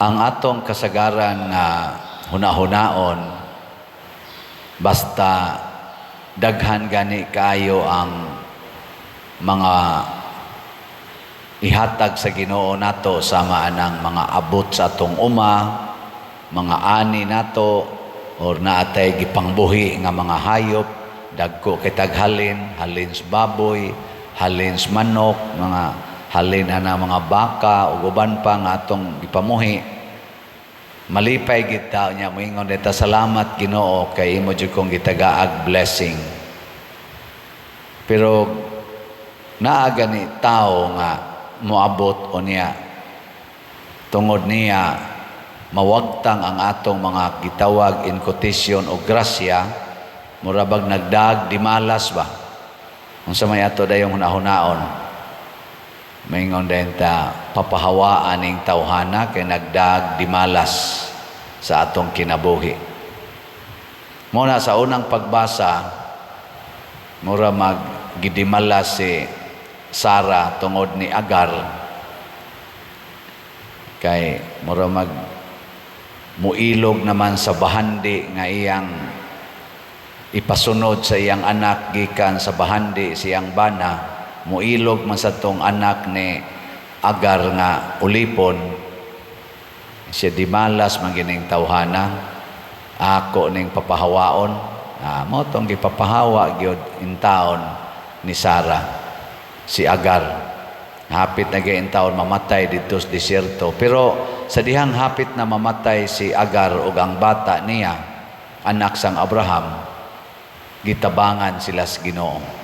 Ang atong kasagaran nga hunahunaon, basta daghan gani kaayo ang mga ihatag sa Ginoo nato, sama anang mga abot sa atong uma, mga ani nato, or naatay gipangbuhi nga mga hayop, dagko kitag halin, halin sa baboy, halin sa manok, mga halin ana mga baka ug uban pa nga atong gipamuhi. Malipay gid ta nya moingon ta, "Salamat, Ginoo, kay imo jud kong gitagaag blessing." Pero naa gani tao nga moabot unya tungod niya mawagtang ang atong mga gitawag in quotation o grasya, mura bag nagdag dimalas ba? Unsa may ato dayong hunahunaon? Maingon din ta, "Papahawaan ning tawhana kay nagdag dimalas sa atong kinabuhi." Mao na sa unang pagbasa, mura mag gidimalas si Sara tungod ni Agar, kay mura mag muilog naman sa bahandi nga iyang ipasunod sa iyang anak gikan sa bahandi siyang bana. Muilog man sa tong anak ni Agar nga ulipon siya. "Dimalas man gining tawhana, ako ning papahawaon." Mao tong gipapahawa gyud intaon ni Sara si Agar. Hapit na gyud taon mamatay didto sa disyerto, pero sa dihang hapit na mamatay si Agar ug ang bata niya, anak sang Abraham, gitabangan sila sa Ginoo.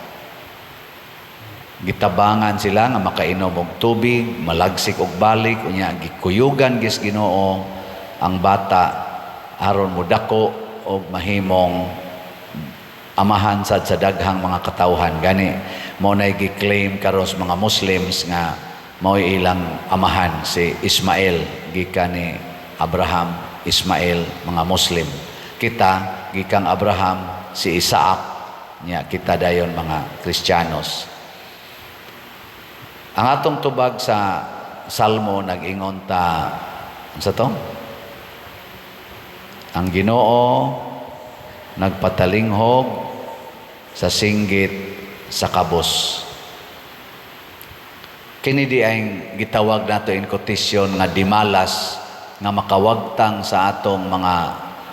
Gitabangan sila nga makainom og tubig, malagsik og balik. Unya gikuyugan gis Ginoo ang bata aron modako og mahimong amahan sad sa daghang mga katawhan. Gani mao nay gi-claim karon sa mga Muslims nga mao'y ilang amahan si Ismael, gikan ni Abraham Ismael mga Muslim. Kita gikang Abraham si Isaac, nya kita dayon mga Kristiyanos. Ang atong tubag sa Salmo, nag-ingon ta sa to, ang Ginoo nagpatalinghog sa singgit sa kabos. Kini di ang gitawag nato in quotation nga dimalas nga makawagtang sa atong mga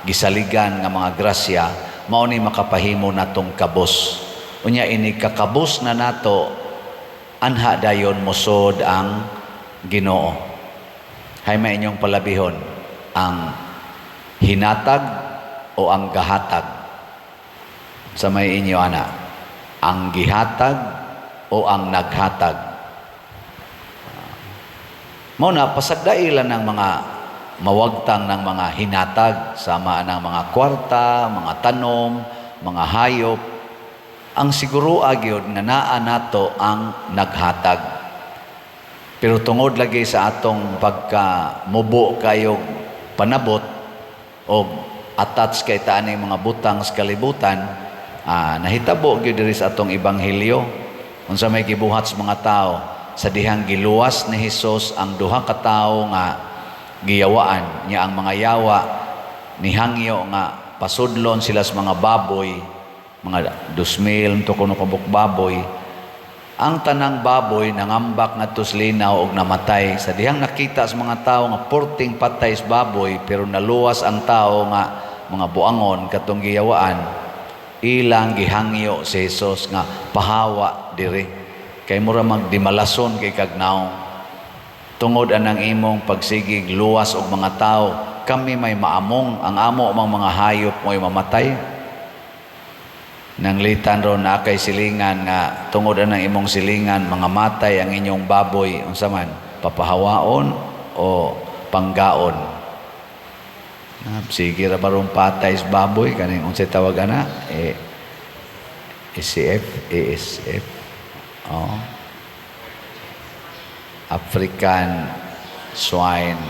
gisaligan nga mga grasya, mao ni makapahimo natong kabos. Unya ini kakabos na nato, anha dayon mosod ang Ginoo. Hay may inyong palabihon, ang hinatag o ang gahatag? Sa may inyo ana, ang gihatag o ang naghatag? Mao na pasagdailan ng mga mawagtang ng mga hinatag sama ng mga kwarta, mga tanom, mga hayop. Ang siguro gyud nga naa nato ang naghatag. Pero tungod lagi sa atong pagka mubo kayo panabot o attach kay ta aning mga butang sa kalibutan, nahitabo gyud diri sa atong ebanghelyo. Unsa may gibuhat sa mga tao sa dihang giluwas ni Hesus ang duha ka tawo nga giyawaan niya? Ang mga yawa nihangyo nga pasudlon sila sa mga baboy, mga 2,000 to kuno kabuk baboy. Ang tanang baboy nangambak ngadto sa linaw og namatay. Sa dihang nakita sa mga tao nga porting patay sa baboy pero naluwas ang tao nga mga buangon katong giyawaan, ilang gihangyo si Jesus nga pahawa diri kay mura magdimalason kay kagnaong tungod anang imong pagsigig luwas og mga tao. Kami may maamong ang amo mang mga hayop mo'y mamatay. Nanglitan ron na kay silingan nga tungod anang imong silingan mga matay ang inyong baboy, unsa man, papahawaon o panggaon? Ah, sige ra barong patay sa baboy kaning unsay tawag ana, eh, ACF, ASF, oh, African swine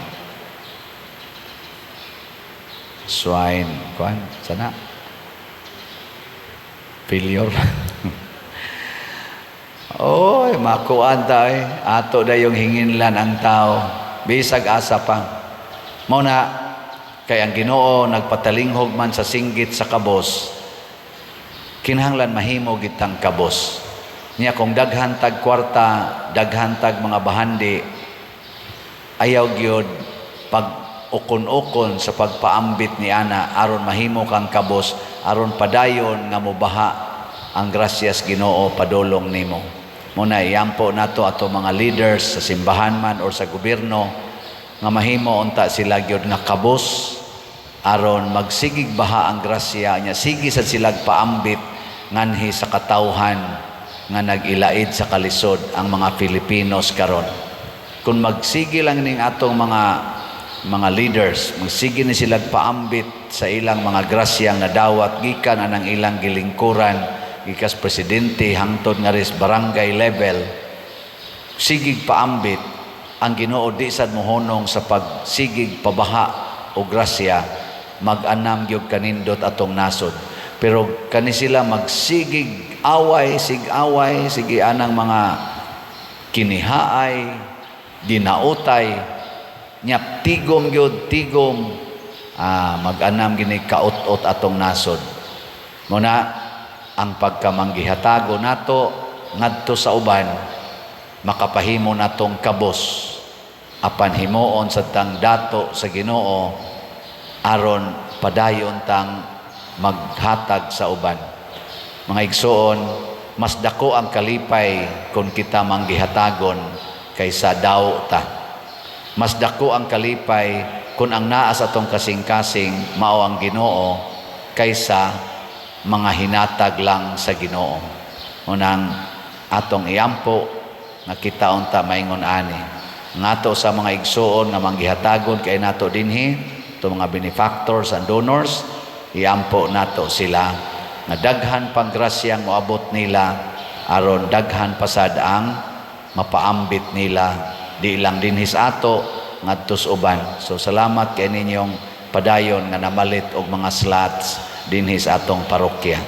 kuan sana failure. Oy, makuan ta eh. Ato dayong hinginlan ang tao. Bisag asa pa. Mao na kay ang Ginoo nagpatalinghog man sa singgit sa kabos, kinahanglan mahimo gitang kabos. Niya kung daghan tag kwarta, daghan tag mga bahandi, ayaw gyud pag ukon-ukon sa pagpaambit ni ana aron mahimo kang kabos, aron padayon nga mobaha ang grasyas Ginoo padulong nimo. Muna iampo nato ato mga leaders sa simbahan man or sa gobyerno nga mahimo unta sila gyud nga kabos aron magsigig baha ang grasya nya, sige sad sila paambit nganhi sa katawhan nga nag-ilaid sa kalisod, ang mga Filipinos karon. Kung magsige lang ning atong mga leaders, magsige ni sila paambit sa ilang mga grasyang nadawat gikan anang ilang gilingkuran, gikas presidente hangtod nga ris barangay level, sigig paambit, ang Ginoo di sad mohonong sa pagsigig pabaha o grasya, mag-anam gyud kanindot atong nasod. Pero kani sila magsigig away, sig away, sige anang mga kinihaay, dinautay, nya tigom gyud tigom, mag-anam gini kaut-ot atong nasod. Muna ang pagkamanggihatago nato ngadto sa uban makapahimo natong kabos, apan himuon sa tang dato sa Ginoo aron padayon tang maghatag sa uban. Mga igsoon, mas dako ang kalipay kung kita manggihatagon kaysa daw ta. Mas dako ang kalipay kung ang naa sa atong kasing-kasing mao ang Ginoo kaysa mga hinatag lang sa Ginoo. Unang atong iampo nga kita unta maingon ani. Ngato sa mga igsoon nga manggihatagon kay nato dinhi, to mga benefactors and donors, iampo nato sila nga daghan pang grasyang moabot nila aron daghan pasad ang mapaambit nila, di lang dinhi sa ato, ngadto sa uban. So salamat kay ninyong padayon nga namalit og mga slots dinhi sa atong parokya.